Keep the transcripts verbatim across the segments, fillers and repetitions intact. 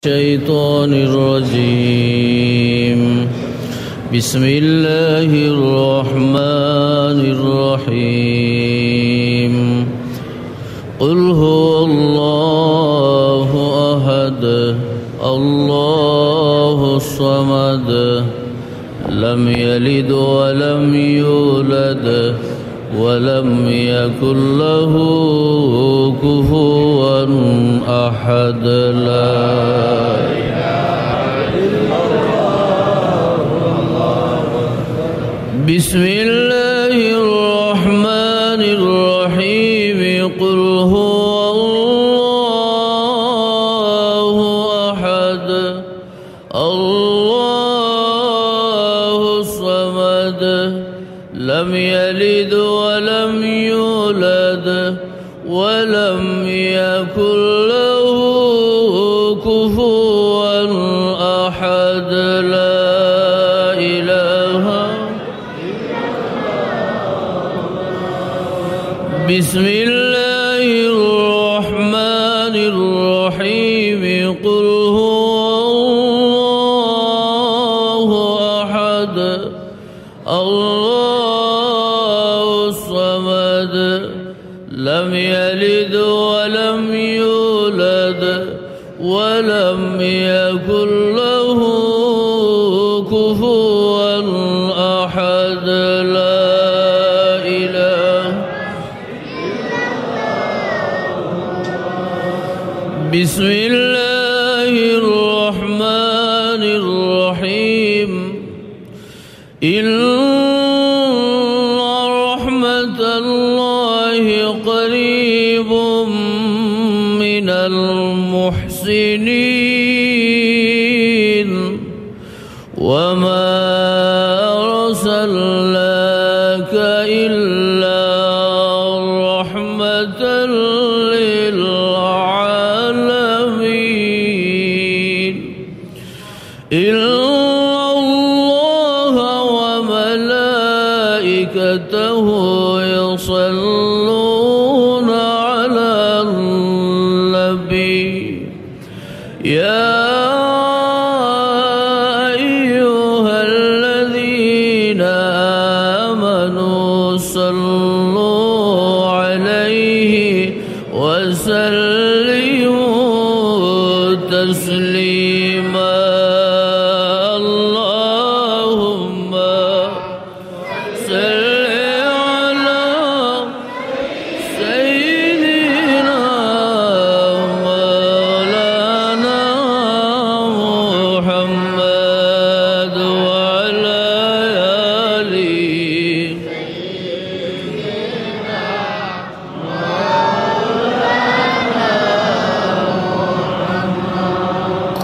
الشيطان الرجيم. بسم الله الرحمن الرحيم. قل هو الله أحد، الله الصمد، لم يلد ولم يولد، ولم يكن له كفوا أحد. لا إله إلا الله. بسم الله الرحمن الرحيم. قل هو الله أحد، الله الصمد، لم يلد ولم يولد، ولم يكن له كفوا أحد. لا إله. بسم الله الرحمن الرحيم. قل هو الله أحد، الله الصمد، لم يلد ولم يولد، ولم يكن له كفوا أحد. لا إله. بسم الله الرحمن الرحيم. إن رحمة الله قريب من المحسنين. وما أرسلناك إلا رحمة للعالمين. إن الله وملائكته يصلون على النبي. يا أيها الذين آمنوا صلوا عليه وسلموا تسليما. اللهم صل على سيدنا مولانا محمد وعلى آله.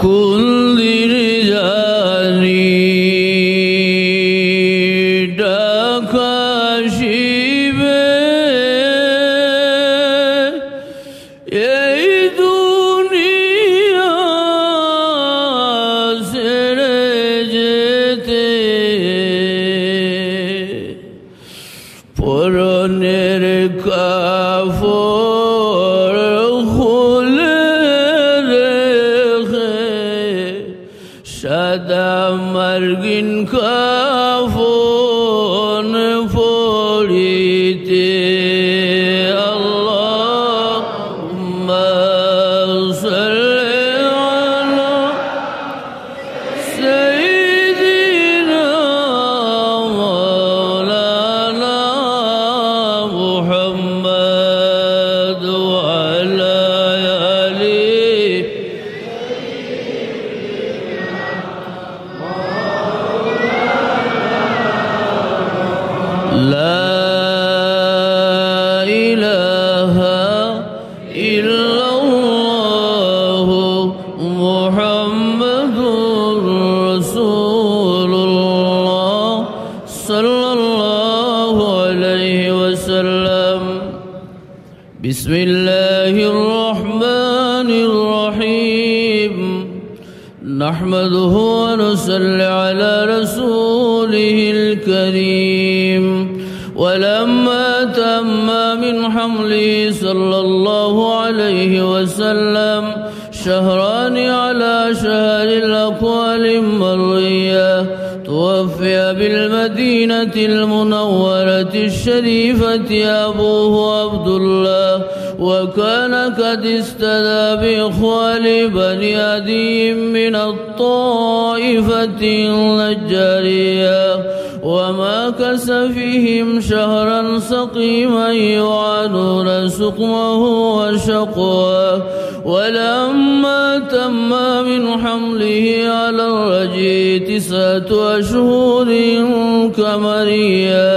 কোন দিন জানি ডাক আসিবে এই দুনিয়া ছেড়ে যেতে। পরনের কাপড় খুলে রেখে সাদা মার্গিন কাফন পরিতে। আল্লাহুম্মা সাল্লি আলা سيدنا مولانا محمد وعلى آله. لا إله إلا الله محمد رسول الله صلى الله عليه وسلم. بسم الله الرحمن الرحيم. نحمده ونصلي على رسوله الكريم. ولما تم من حمله صلى الله عليه وسلم شهران على شهر الأقوال المروية. توفي بالمدينة المنورة الشريفة أبوه عبد الله، وكان قد استدعى بإخوان بني عدي من الطائفة النجارية، ومكث فيهم شهرا سقيما يعانون سقمه وشقواه. ولما تم من حمله على الرجي تسعة أشهر قمرية،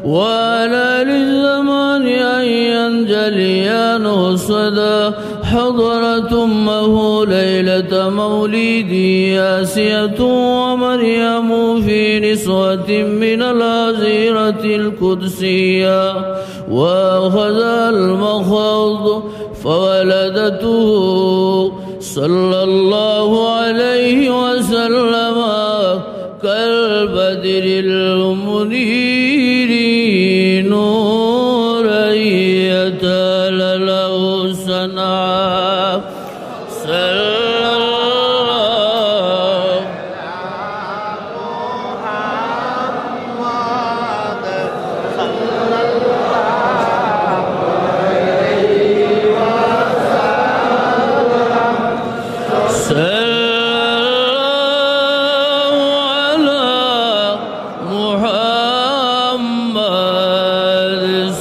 وآن للزمان أن ينجلي عنه الصدى، حضرت أمه ليلة مولده آسية ومريم في نسوة من الحظيرة القدسية، وأخذها المخاض فولدته صلى الله عليه وسلم كالبدر المنير نورا يتلألأ صنعا. صلى الله صلى الله على محمد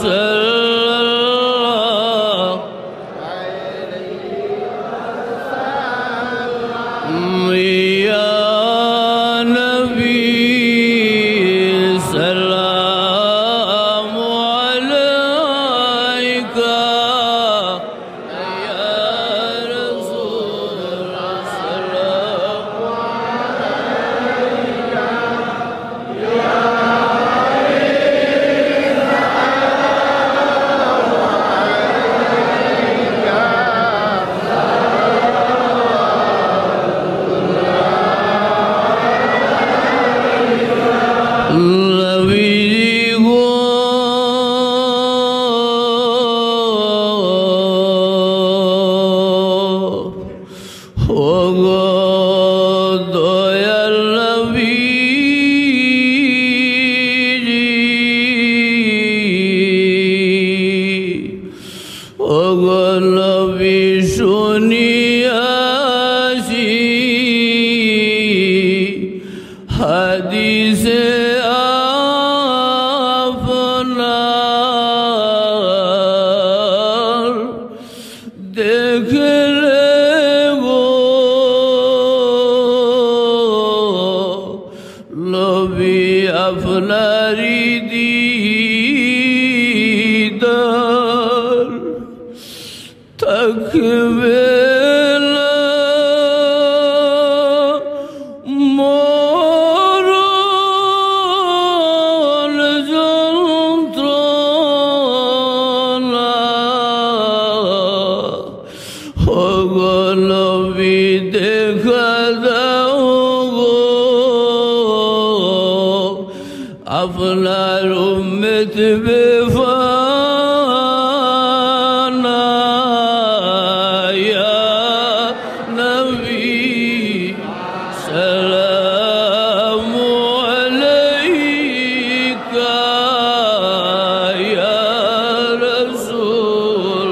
صلى الله. يا نبي سلام عليك، يا رسول سلام عليك. নবীজি গো, ও গো দয়াল নবীজি, ও গো নবী শুনিয়াছি হাদিসে আপনার দেখলে গো নবী আপনারি দিদার, থাকবে না মরণ যন্ত্রণা। ও গো নবী দেখা দাও গো, আপনার উম্মত বেপানা, ইয়া নবী। السلام عليك يا رسول.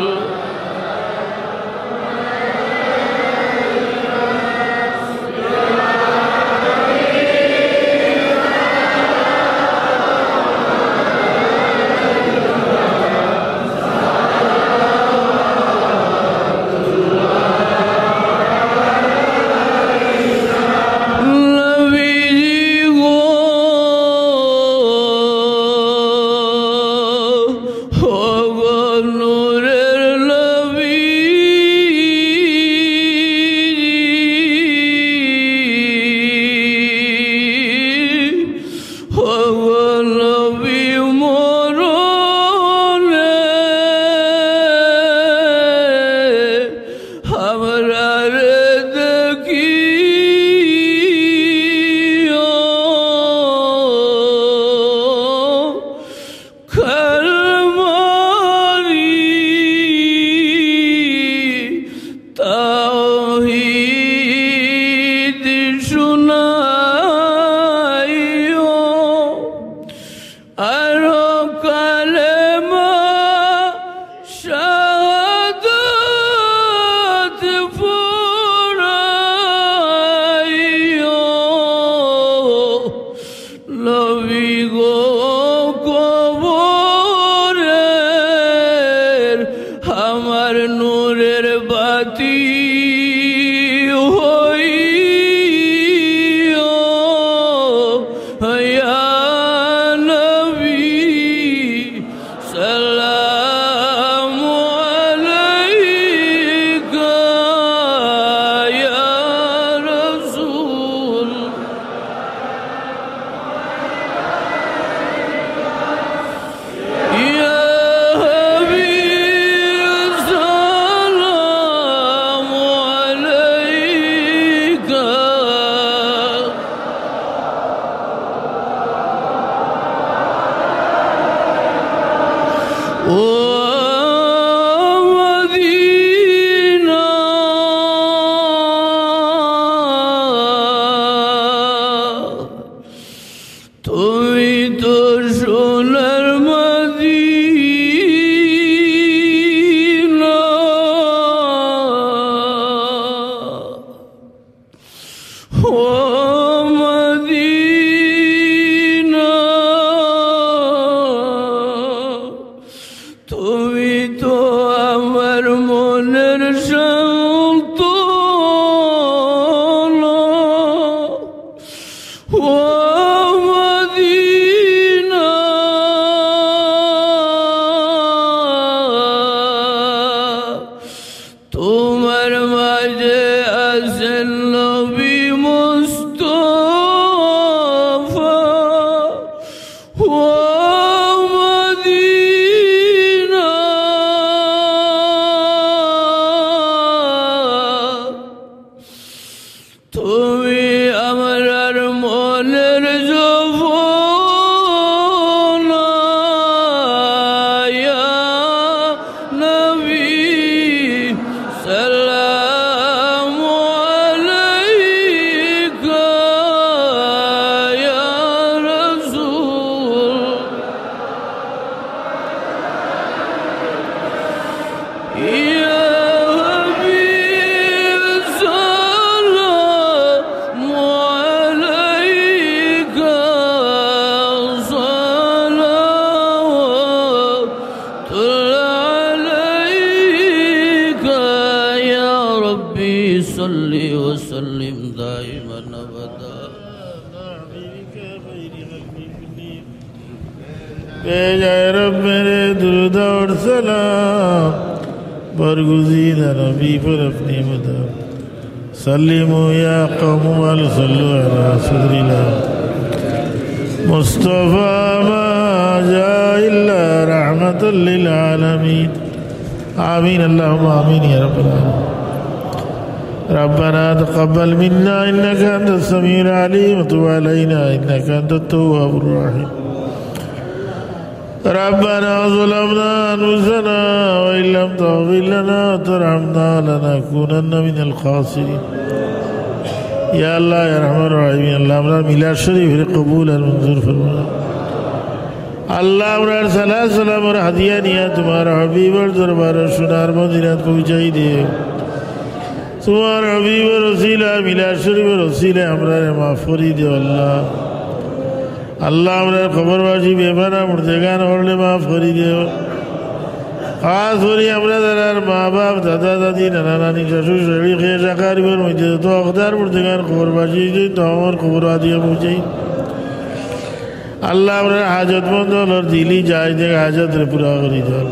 ও মদিনা, তুমি তো আমার মনের সান্ত্বনা। ও মদিনা, তোমার মাঝে আছেন নবী মুস্তফা। ও মদিনা, তুমি আমরার মনের জফনা, ইয়া নবী, সালামু আলাইকা, ইয়া রাসূল। يا حبيب، سلام عليك، صلوات الله عليك، يا ربي صل وسلم دائما أبدا। پیش آئے رب میرے درود اور سلام، برگزیدہ نبی پر اپنی مدام۔ سلموا يا قوم ولا صلوا على رسول الله مصطفى ما جاء إلا رحمة للعالمين۔ آمين، اللهم آمين يا رب العالمين۔ ربنا تقبل منا إنك أنت السميع العليم وتب علينا إنك أنت التواب الرحيم۔ ربنا ظلمنا أنفسنا وإن لم تغفر لنا وترحمنا لنكونن من الخاسرين। ইয়া আল্লাহ, ইয়া রহমান রহিম, আল্লাহ, আমরার মিলাদ শরীফরে কবুল আর মঞ্জুর ফরমাও। আল্লাহ, আমরার সালাত সালামর হাদিয়া নিয়া তোমার হাবিবর দরবারো সোনার মদিনাত পৌঁছাই দেও। তোমার হাবিবর উসিলায়, মিলাদ শরীফর উসিলায় আমরারে মাফ করি দেও আল্লাহ। আল্লাহ, আমরার কবরবাসী বেপানা মুর্দেগান অকলরে মাফ করি দেও। খাস করি আমরা যারার মা বাপ, দাদা দাদি, নানা নানি, শ্বশুর শাশুড়ি, খেশ আকরিবর মধ্যে যত হকদার মুর্দেগান কবরবাসী অইছইন, তামামর কবরো হাদিয়া পৌঁছাই। আল্লাহ, আমরার হাজতমন্দ অকলর দিলি জায়েজ হাজতরে পুরা করি দেও।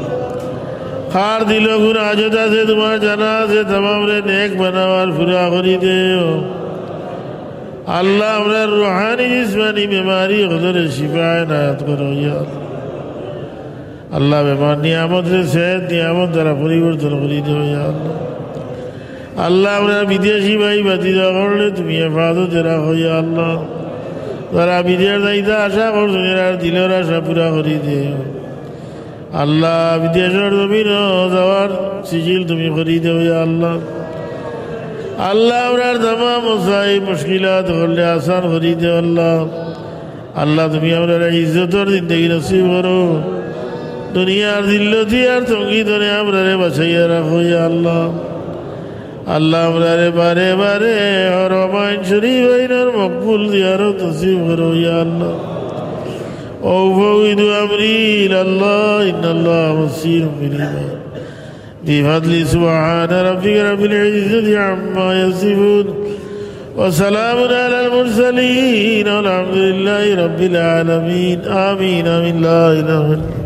কার দিলো কুন হাজত আছে, তোমার জানা আছে, তামামরে নেক বানাও আর পুরা করি দেও। আল্লাহ, আমরার রুহানি জিসমানি বেমারি অকলরে শিফা এনায়েত করো, ইয়া আল্লাহ। আল্লাহ, বেমার নিয়ামতরে সেহত নিয়ামত দ্বারা পরিবর্তন করি দেও, ইয়া আল্লাহ। আল্লাহ, আমরার বিদেশি ভাই ভাতিজা অকলরে তুমি হেফাজতে রাখো, ইয়া আল্লাহ। যারা বিদেশ যাইতা আশা করছইন, এরার দিলর আশা পুরা করি দেও। আল্লাহ, বিদেশর জমিনো যাওয়ার সিজিল তুমি করি দেও, ইয়া আল্লাহ। আল্লাহ, আমরার তামাম মুসাইব মুশকিলাত অকলরে আসান করি দেও, আল্লাহ। আল্লাহ, তুমি আমরারে ইজ্জতর জিন্দেগি নসিব করো। দুনিয়ার জিল্লতি আর তঙ্গি থনে আমরারে বাঁচাইয়া রাখো, ইয়া আল্লাহ। আল্লাহ, আমরারে বারে বারে হরমাইন শরীফাইনর মকবুল জিয়ারত নসিব করো, ইয়া আল্লাহ। وأفوض أمري إلى الله إن الله بصير بالعباد. بفضل سبحان ربك رب العزة عما يصفون وسلام على المرسلين والحمد لله رب العالمين. آمين، آمين، لا إله إلا الله.